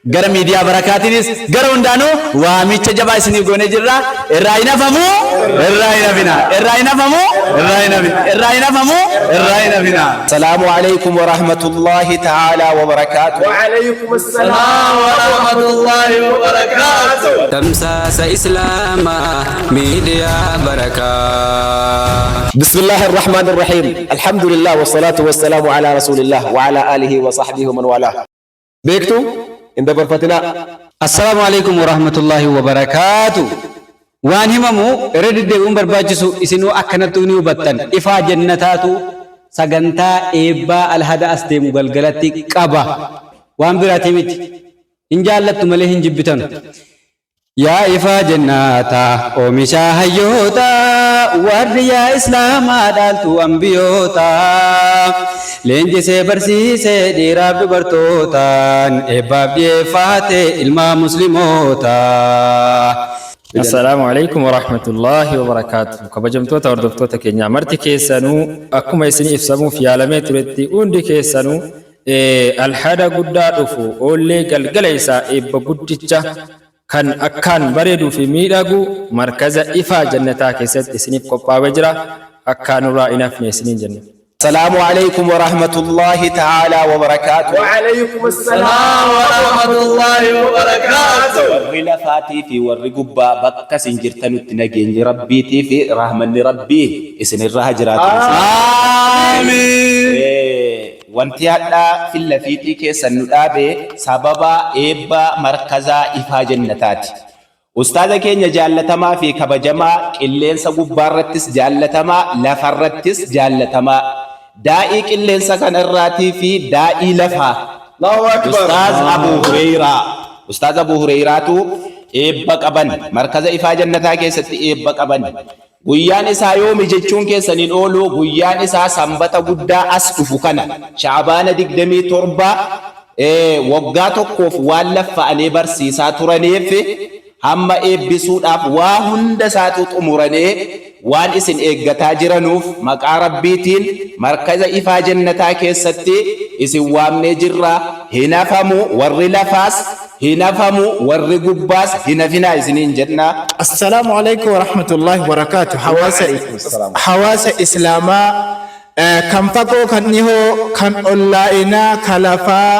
Gara miidiyaa Barakaatiinis gara hundaanuu waamicha jabaa isiniif goonee jirra. Irraa hin hafamu, irraa hin hafina. Irraa hin hafamu, irraa hin hafina. Irraa hin hafamu, irraa hin hafina. Salaamu alaikum wa rahmatullahi ta'ala wa barakaatuh. Wa alaikum assalam wa rahmatullahi wa barakaatuh. Tamsaasa Islaamaa Miidiyaa Barakaa. بسم الله الرحمن الرحيم الحمد لله والصلاة والسلام على رسول الله وعلى آله وصحبه ومن والاه بيكتو إن دبرفتنا. Assalaamu alaikum warahmatullaahi wabarakaatu. Waan himamu irra deddeebi'uun barbaachisu, isinuu akkanattuu ni hubattan. Ifaa Jannataatu sagantaa eebbaa Alhada as deemu galgalatti qaba. Waan biraati miti. Hin jaallattu malee hin jibbitanu. Yaa ifaa jannaataa, oomisha hayyoota, waardiyyaa Islaamaa, dhaaltuu ambiyoota, leenjisee barsiisee dhiiraaf dubartootaan, eebbaaf dhiyeeffaate ilmaa Musliimoota. Assalaamu alaikum warahmatullaahi wabarakaatu. Kabajamtoota hordoftoota keenyaa, marti keessanuu akkuma isin ibsamuuf yaalamee turetti, hundi keessanuu Alhada guddaa dhufu oollee galgala isaa eebba guddicha kan akkaan bareeduu fi miidhagu Markaza Ifaa Jannataa keessatti isiniif qophaawee jira. Akkaa nurraa hin hafne isiniin jenna. السلام عليكم ورحمة الله تعالى وبركاته. وعليكم السلام ورحمة الله وبركاته. Warri lafaatii fi warri gubbaa, bakka isin jirtanutti nageenyi Rabbiitii fi rahmanni Rabbii isinirra haa jiraatu. Amiin. Wanti hadhaa fillafiitii keessan nu dhaabe sababa eebba Markazaa Ifaa Jannataati. Ustaaza keenya jaallatamaa fi kabajamaa, qilleensa gubbaarrattis jaallatamaa, lafarrattis jaallatamaa, daa'ii qilleensa kanarraatii fi daa'ii lafaa, Ustaaz Abu Hureyraa. Ustaaz Abu Hureyraatu eebba qaban. Markaza Ifaa Jannataa keessatti eebba qaban. Guyyaan isaa yoomi jechuun keessaniin oolu, guyyaan isaa Sanbata guddaa as dhufu kana, Sha'abaana 27. Waggaa tokkoof waan laffa'anii barsiisaa turaniif, hamma eebbisuudhaaf waa hunda isaatu xumuranii waan isin eeggataa jiranuuf, maqaa Rabbiitiin Markaza Ifaa Jannataa keessatti isin waamnee jirra. Hin hafamu, warri lafaas hin hafamu, warri gubbaas hin hafinaa isiniin jenna. Assalaamu alaikum warahmatullahi wabarakatuh. Hawaasa Islaamaa kan fagoo, kan dhihoo, kan ollaa'inaa, kan lafaa,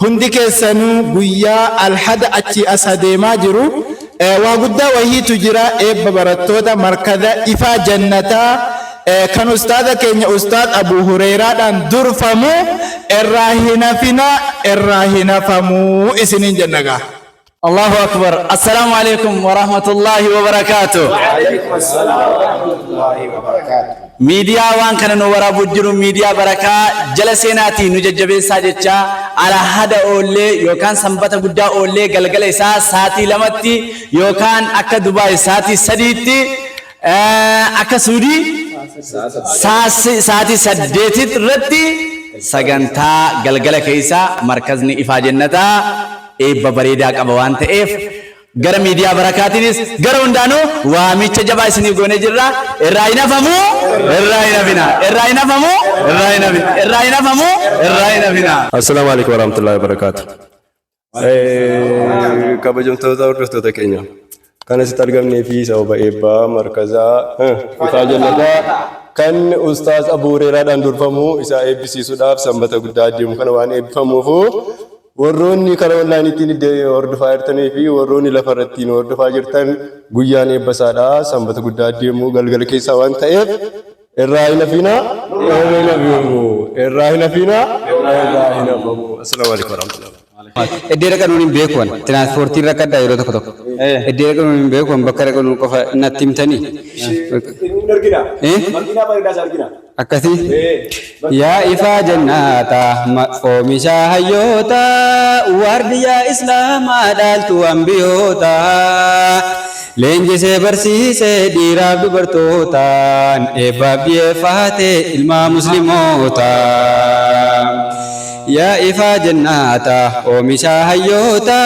hundi keessanuu guyyaa Alhada achii as adeemaa jiru waa guddaa wahiitu jira. Eebba barattoota Markaza Ifaa Jannataa kan ustaaza keenya Ustaaz Abu Hureyraadhaan durfamu irraa hin hafinaa, irraa hin hafamuu isiniin jenna gaa. Allahu akbar. Assalaamu alaikum warahmatullaahi wabarakaatu. Miidiyaa waan kana nu waraabuu jiru, Miidiyaa Barakaa jala seenaatii nu jajjabeessaa jecha, Alhada oollee yookaan Sanbata guddaa oollee galgala isaa sa'aatii 2tti yookaan akka Dubaay sa'aatii 3tti, akka Suudii sa'aatii 8 irratti sagantaa galgala keessa Markazni Ifaa Jannataa eebba bareedaa qaba waan ta'eef, gara Miidiyaa Barakaatiinis gara hundaanuu waamicha jabaa isiniif goonee jirra. Irraa hin hafamu, irraa hin hafina. Irraa hin hafamu, irraa hin hafina. Irraa hin hafamu, irraa hin hafina. Assalaamu alaikum warahmatullahi wabarakatuh. Kabajamtoota hordoftoota keenya. Kan asitti argamnee fi sababa eebbaa Markazaa Ifaa Jannataa kan Ustaaz Abu Hureeraadhaan durfamu isaa eebbisiisuudhaaf, Sanbata guddaa adeemu kana waan eebbifamuufu, warroonni karaa onlaayiniitiin hordofaa jirtanii fi warroonni lafarratti hordofaa jirtan, guyyaan eebba isaadha Sanbata guddaa adeemu galgala keessaa waan ta'eef, irraa hin hafinaa, irraa hin hafamu, irraa hin hafinaa, irraa hin hafamu. Assalaamu alaikum warahmatullahi. Iddoo dhaqanuun hin beeku ani. Tiraanspoortiin rakkadhaa yeroo tokko tokko. Iddoo dhaqanuun hin beeku, bakka dhaqanuun qofa natti himtanii. Inni argina. Eh? Makiinaa bareedaa isa argina. Akkasii. Yaa ifaa jannaataa, oomisha hayyoota, waardiyyaa Islaamaa, dhaaltuu ambiyoota, leenjisee barsiisee dhiiraaf dubartootaan, eebbaaf dhiyeeffaate ilmaa Musliimoota. Yaa ifaa jannaataa, oomisha hayyoota,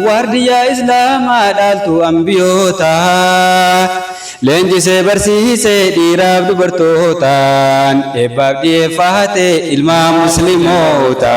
waardiyyaa Islaamaa, dhaaltuu ambiyoota, leenjisee barsiisee dhiiraaf dubartootaan, eebbaaf dhiyeeffaate ilmaa Musliimoota.